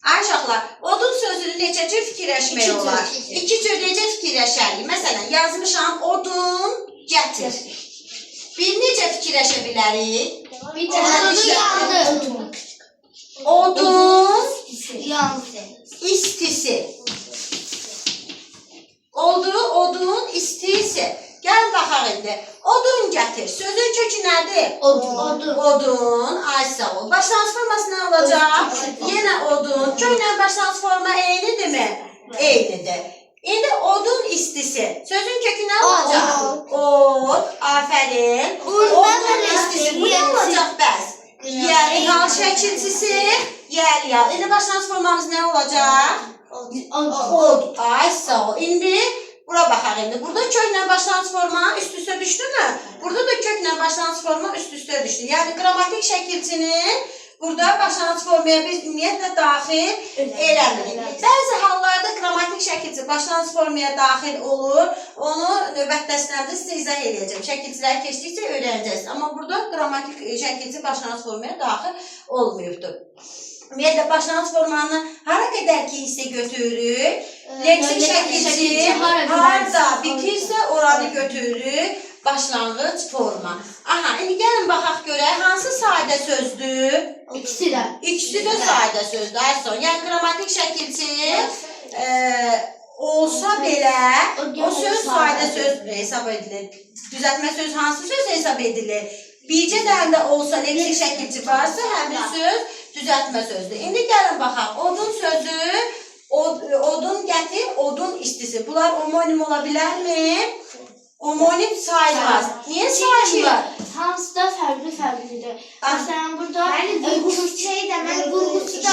Ay uşaqlar, odun sözünü neçə cür fikirləşmək İki cür. olar? İki cür necə fikirləşərik? Məsələn, yazmışam odun gətir. Bir necə fikirləşə bilərik? Bir tane yandı. Odun Yandı. istisi. Oldu odun istisi. Gəl baxaq indi. Odun gətir. Sözün kökü nədir? Odun. Odun. Odun. Ay sağ ol. Başlanğıc forması nə olacaq? Yenə odun. Köklə başlanğıc forma eynidirmi? Eynidir. İndi odun istisi. Sözün kökü nə olacaq? Od. Afərin. Burada Odun da istisi. Bu nə olacaq bəs? Yəli hal şəkilçisi. Yəli hal. İndi başlanğıc formamız nə olacaq? Od. Ay sağ ol. İndi bura baxaq indi. Burada köklə başlanğıc forma üst-üstə düşdümü? Burada da köklə başlanğıc forma üst-üstə düşdü. Yəni qrammatik şəkilçinin burada başlanğıc formaya biz ümumiyyətlə daxil eləmirik. Bəzi hallarda qrammatik şəkilçi başlanğıc formaya daxil olur. Onu növbət dərslərdə sizə izah eləyəcəm. Şəkilçilər keçdikcə öyrənəcəksiniz. Amma burada qrammatik şəkilçi başlanğıc formaya daxil olmayıbdır. Ümumiyyətlə başlanğıc formanı hara qədər ki hissə götürürük? Leksik şəkilçi harda bitirsə oranı götürürük. Başlanğıc forma. Aha, indi gəlin baxaq görək hansı sadə sözdür? İkisi de. İkisi də sadə sözdür. Ay son. Yəni qrammatik şəkilçi olsa belə o söz sadə söz hesab edilir. Düzəltmə söz hansı söz hesab edilir? Bircə dənə də olsa leksik şəkilçi varsa həmin söz düzəltmə sözdür. İndi gəlin baxaq. Odun sözü odun gətir, odun istisi. Bunlar omonim ola bilərmi? Omonim sayılmaz. Niyə sayılmır? Hamısı da fərqli fərqlidir. Ah. Məsələn, burada Yani şey de ben vurgusu da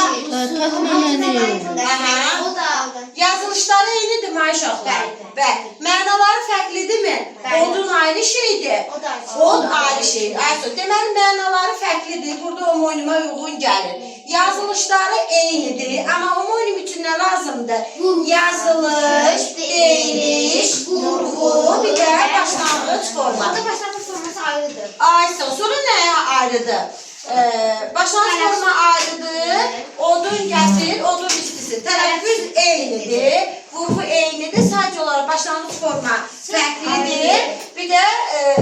Aha. o da Yazılışları eynidir mi ay uşaqlar? Bəli. Bəli. Mənaları fərqlidirmi? Bəli. Odun ayrı şeydir. o da Od ayrı şeydir. Ayso, deməli mənaları fərqlidir. Burada omonima uyğun gəlir. Yazılışları eynidir, amma omonim üçün nə lazımdır? Yazılış, deyiliş, vurğu, bir də başlanğıc forma. O da başlangıç forması ayrıdır. Ayso, sonra nəyə ayrıdır? Başlanğıc forma ayrıdır. Odun gətir, odun istisi. Tələffüz eynidir, vurğu eynidir. Sadəcə olaraq başlanğıc forma fərqlidir. Bir də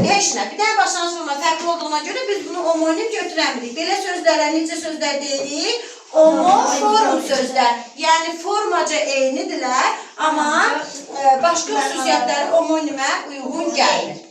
heç nə. Bir də başlanğıc forma fərqli olduğuna görə biz bunu omonim götürəmirik. Belə sözlərə necə sözlər deyirik? Homoform sözlər. Yəni formaca eynidirlər, amma başqa xüsusiyyətləri omonimə uyğun gəlir.